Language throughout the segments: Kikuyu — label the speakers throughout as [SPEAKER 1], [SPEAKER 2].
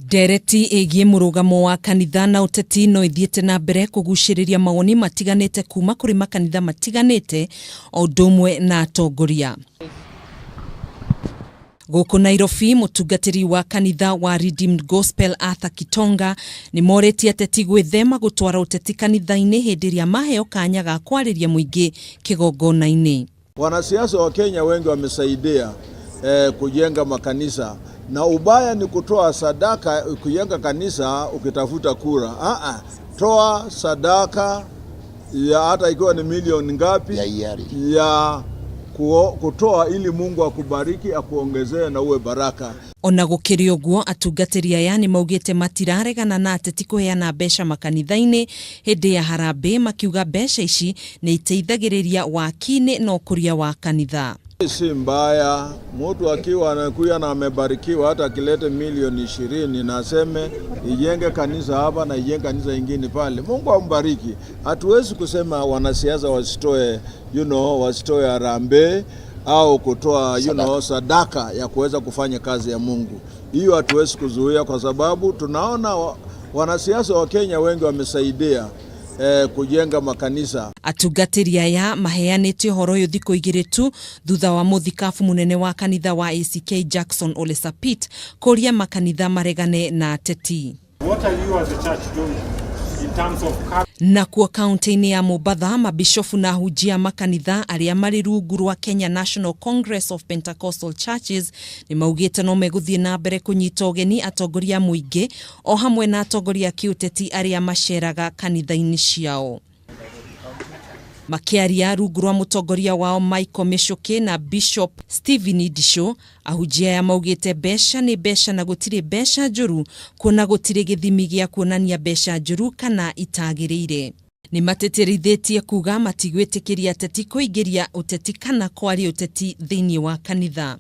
[SPEAKER 1] Ndereti ĩgiĩ mũrũgamo wa kanitha na ũteti no ithiĩte na mbere kũgucĩrĩria mawoni matiganĩte kuma kũrĩ makanitha matiganĩte o ũndũ ũmwe na atongoria. Gũkũ Nairobi, mũtungatĩri wa kanitha wa Redeemed Gospel Arthur Kitonga nĩ morĩtie ateti gwĩthema gũtwara ũteti kanitha-inĩ hĩndĩ ĩrĩa maheo kanya ga kwarĩria mũingĩ kĩgongona-inĩ.
[SPEAKER 2] Wanasiasa wa Kenya wengi wamesaidia kujenga makanisa na ubaya ni kutoa sadaka kujenga kanisa ukitafuta kura. Aa, toa sadaka ya hata ikiwa ni milioni ngapi
[SPEAKER 3] ya hiari
[SPEAKER 2] ya kutoa ili Mungu akubariki, akuongezee na uwe baraka.
[SPEAKER 1] Ona gũkĩrĩ ũguo, atungatĩri aya nĩ maugĩte matiraregana na ateti kũheana mbeca makanitha-inĩ hĩndĩ ya harambĩ, makiuga mbeca ici nĩ iteithagĩrĩria waki-inĩ na ũkũria wa kanitha.
[SPEAKER 2] Si mbaya mtu akiwa anakuya na amebarikiwa, hata akilete milioni 20 na aseme ijenge kanisa hapa na ijenge kanisa ingine pale, Mungu ambariki. Hatuwezi kusema wanasiasa wasitoe harambee au kutoa sadaka ya kuweza kufanya kazi ya Mungu. Hiyo hatuwezi kuzuia, kwa sababu tunaona wanasiasa wa Kenya wengi wamesaidia kujenga makanisa.
[SPEAKER 1] Atungatĩri aya maheanĩte ũhoro ũyũ thikũ 2 tu thutha wa mũthikabu mũnene wa kanitha wa ACK Jackson Ole Sapit kũria makanitha maregane na ateti.
[SPEAKER 4] What are you as a church doing in terms of
[SPEAKER 1] Nakuo kaunti-inĩ ya Mombatha, mabishofu na ahunjia makanitha arĩa marĩ rungu rwa Kenya National Congress of Pentecostal Churches nĩ maugĩte no megũthiĩ na mbere kũnyita ũgeni atongoria a mũingĩ o hamwe na atongoria a kĩũteti arĩa maceraga kanitha-inĩ ciao. Makĩaria rungu rwa mũtongoria wao Michael Michuki na Bishop Stephen Idisho, ahunjia aya maugĩte mbeca nĩ mbeca na gũtirĩ mbeca njũru, kuona gũtirĩ gĩthimi gĩa kuonania mbeca njũru kana itagĩrĩire. Nĩ matĩtĩrithĩtie kuga matigwĩtĩkĩria ateti kũingĩria ũteti kana kwaria ũteti thĩinĩ wa kanitha.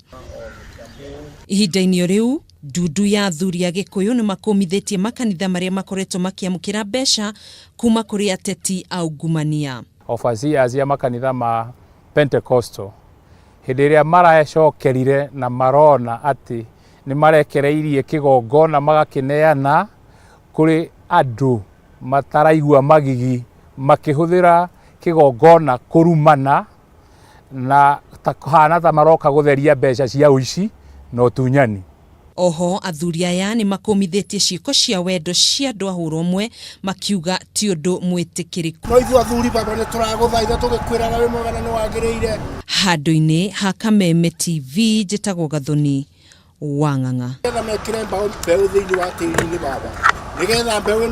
[SPEAKER 1] Ihinda-inĩ o rĩu, ndundu ya athuri a Gĩkũyũ nĩ makũmithĩtie makanitha marĩa makoretwo makĩamũkĩra mbeca kuma kũrĩ ateti aungumania.
[SPEAKER 4] Overseers ya makanitha ma Pentecostal hĩndĩ ĩrĩa maracokerire na marona atĩ nĩ marekereirie kĩgongona magakĩneana kũrĩ andũ mataraigua magigi makĩhũthĩra kĩgongona kũrumana na ta kũhana ta maroka gũtheria mbeca cia ũici na ũtunyani.
[SPEAKER 1] Oho athuri aya nĩ makũmithĩtie ciĩko cia wendo cia andũ a hũra ũmwe, makiuga ti ũndũ mwĩtĩkĩrĩku.
[SPEAKER 5] No ithuĩ athuri baba nĩ tũragũthaitha tũgĩkwĩraga wĩ mwega na nĩ wagĩrĩire.
[SPEAKER 1] Handũ-inĩ ha Kameme TV, njĩtagwo Gathoni wa Ng'ang'a.
[SPEAKER 5] Nĩgetha mekĩre mbeũ thĩinĩ wa tĩri-inĩ baba, nĩgetha mbeũ.